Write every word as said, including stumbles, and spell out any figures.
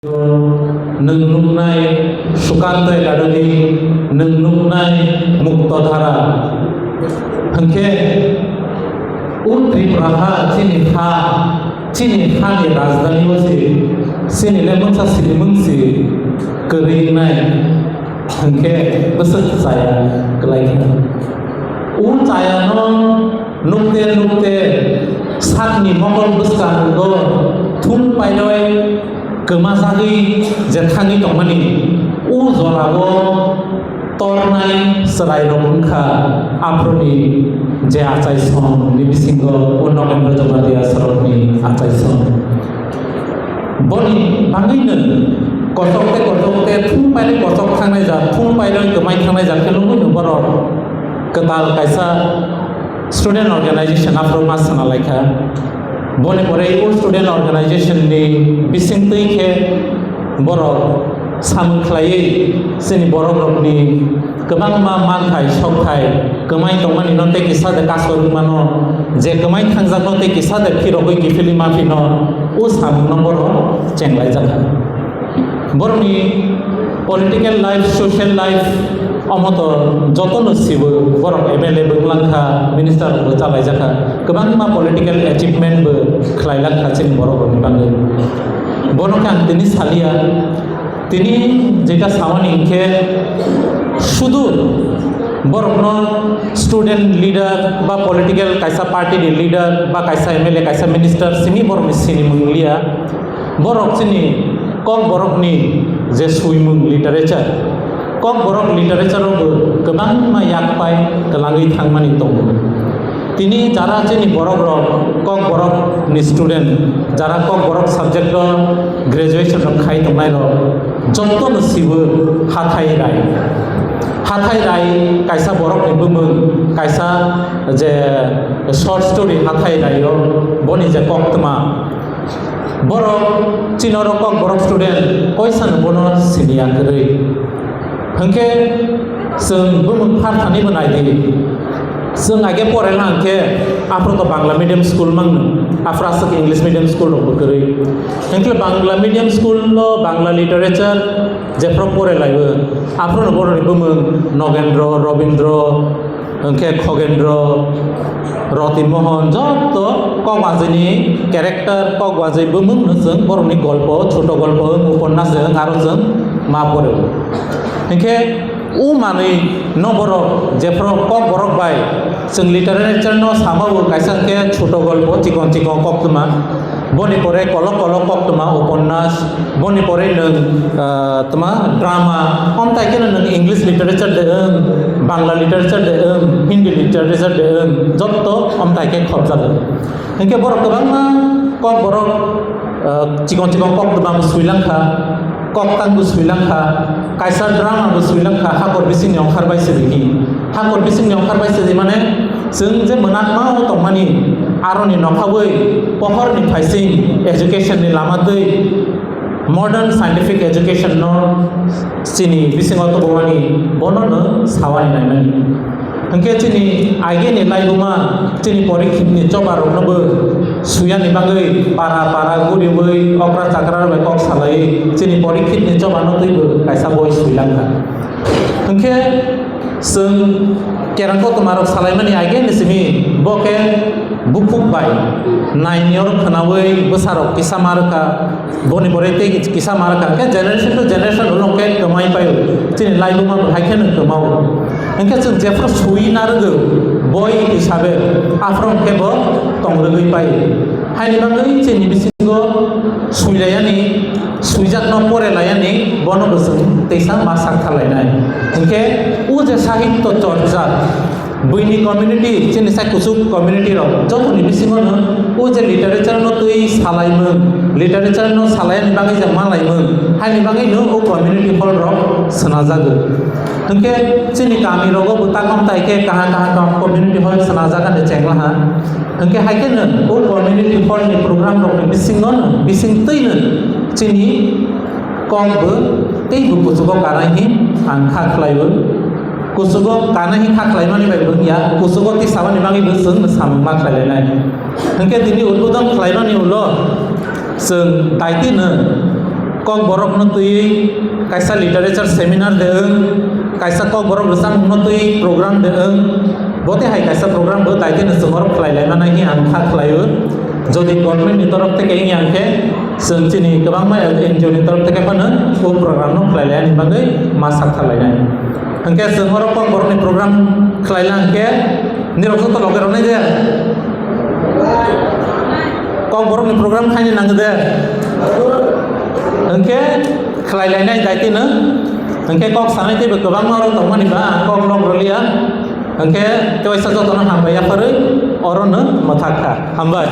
Nwng nuknai Sukanta Academy, nwng nuknai Muktodhara. Hwnkhe o Tripura ha chini ha, chini hani rajdhani o se, chini le mungsa sini mungsi kwrwi wngnai. Hwnkhe bwswk chaya kwlai kha. O chayano nukte nukte sakni mokol bwskango thum painoi kwmajagwi je thangwi tongmani, o jorao tornai chwrairok wngkha aphuruni je achaisongni bisingo o Nogendra Jamatia sorokni achaisong. Boni bangwino kochok tei kochok tei thum painwi kochok thangnai jat, thum painwi kwmai thangnai jat khe nugwino borok kwtal kaisa student organization aphuru ma sana laikha. Boni pore o student organization ni bisingtwi khe borok samung khlaiwi chini borok rokni kwbangma manthai, sokthai kwmai tongmani no tei kisa de kasor wngmano, je kwmai thangjak no tei kisa de phirogwi kiphilwi ma phino o samung no borok chenglaijak. Borokni political life, social life omo to jotono sibo, borok M L A bo wnglang kha, minister bo chalaijak kha, kwbangma political achievement bo khlai lang kha chini borok rokni bagwi. Bono khe ang tini saliya. Tini jeta samani hinkhe sudu borokno student leader ba political kaisa party ni leader ba kaisa M L A, kaisa minister simi borokni sinimung liya. Borok chini Kokborokni je swimung literature, Kokborok literature o bo kwbangma yak pai kwlangwi thangmani tongo. Tini jara chini borok rok Kokborok ni student, jara Kokborok subject o graduation rok khai tongnai rok joto no sibo Hathai Rai. Hathai Rai kaisa borok ni bumung, kaisa je short story Hathai Rai o boni je koktwma, borok chini oro Kokborok student koisa no bono siniya kwrwi. Hwnkhe chwng bumung pharthani bo nai di. Chwng age pore lang khe aphuru to Bangla medium school mangno, aphuru aswk English medium school rok bo kwrwi. Hwnkhe Bangla medium school o Bangla literature jephuru pore laibo, aphuru no borokni bumung Nogendro, Robindro, hwnkhe Khogendro, Roti Mohon, joto Kokbajini character, Kokbaji bumung no chwng borokni golpo, choto golpo, uponnas wng aro chwng ma pore. Hwnkhe o manwi no borok jephuru Kokborok bai chwng literature no sama o kaisa khe choto golpo, chikon chikon koktwma, boni pore kolok kolok koktwma, uponnas, boni pore nwng, ah, tma drama, omtai khe nwng English literature de wng, Bangla literature de wng, Hindi literature de wng, jotto omtai khe khopjak. Hinkhe borok kwbangma Kokborok, ah, chikon chikon koktwma bo swilang kha, koktang bo swilang kha, kaisa drama bo swilang kha, hakor bisingni ongkhar bai se bini. Hakor bisingni ongkhar bai se di mane chwng je mwnakma o tongmani aroni nokhaui pohorni phaising education ni lama twi modern scientific education no chini bisingo tubumani bono no sawani naimani. Hwnkhe chini agini laibuma chini porikhitni choba rokno bo suyani bagwi para para guriui okra chakra rok bai kok salai chini porikhitni choba no twibo kaisa boi swilang kha. Hwnkhe chwng kerang koktwma rok salaimani agini simi bo khe bukhuk bai naini oro khwnaui bwsa rok kisa ma rwkha. Boni pore tei kisa ma rwkha, hwnkhe generation to generation ulo hwnkhe kwmai paio. Chini laibuma bo hai kheno kwmao. Hwnkhe chwng jephru sui narwgo boi hisabe aphuru hwnkhe bo tongrwgwi paio. Haini bagwi chini bisingo suilayani, suijakno pore layani, bono bo chwng teisa ma sak thalainai. Hwnkhe o je sahitya chorcha, buini community, chini sai kuchuk community rok, jotoni bisingo no o je literature no twi salaimung, literature no salaini bagwi je malaimung, haini bagwi no o community hall rok swnajago. Hwnkhe chini kami rogo bo takham tai khe kaha kaha kam community hall swnajak ani chengla ha. Hwnkhe hai khe no o community hall ni program rok ni bisingo no, bising twi no chini kok bo tei bo kuchugo kanai hin ang kha khlai o. Kuchugo kanai hin kha khlaimani bai bo wngya, kuchugo tisabani bagwi bo chwng samung ma khlailainai. Hwnkhe tini udbodon khlaimani ulo chwng daitino Kokborok no twi kaisa literature seminar de wng, kaisa Kokborok rwchapmung no twi program de wng, bote hai kaisa program bo daitino chwng oro khlai lai mano hi ang kha khlaio. Jodi government ni torof theke wngya hwnkhe chwng chini kwbangma N G O ni torof theke phano o program no khlai lai ani bagwi ma sak kha lai nai. Hwnkhe chwng oro Kokborok ni program khlai la hwnkhe nirok joto loge rwnai de. Kokborok ni program khaini nango de. Hwnkhe khlai lai nai daitino. Hwnkhe kok sanai teibo kwbangma oro tongmani ba ang kok lok rwliya. Hwnkhe tewaisa jotono hambai yapharwi oro no mwthak kha. Hambai.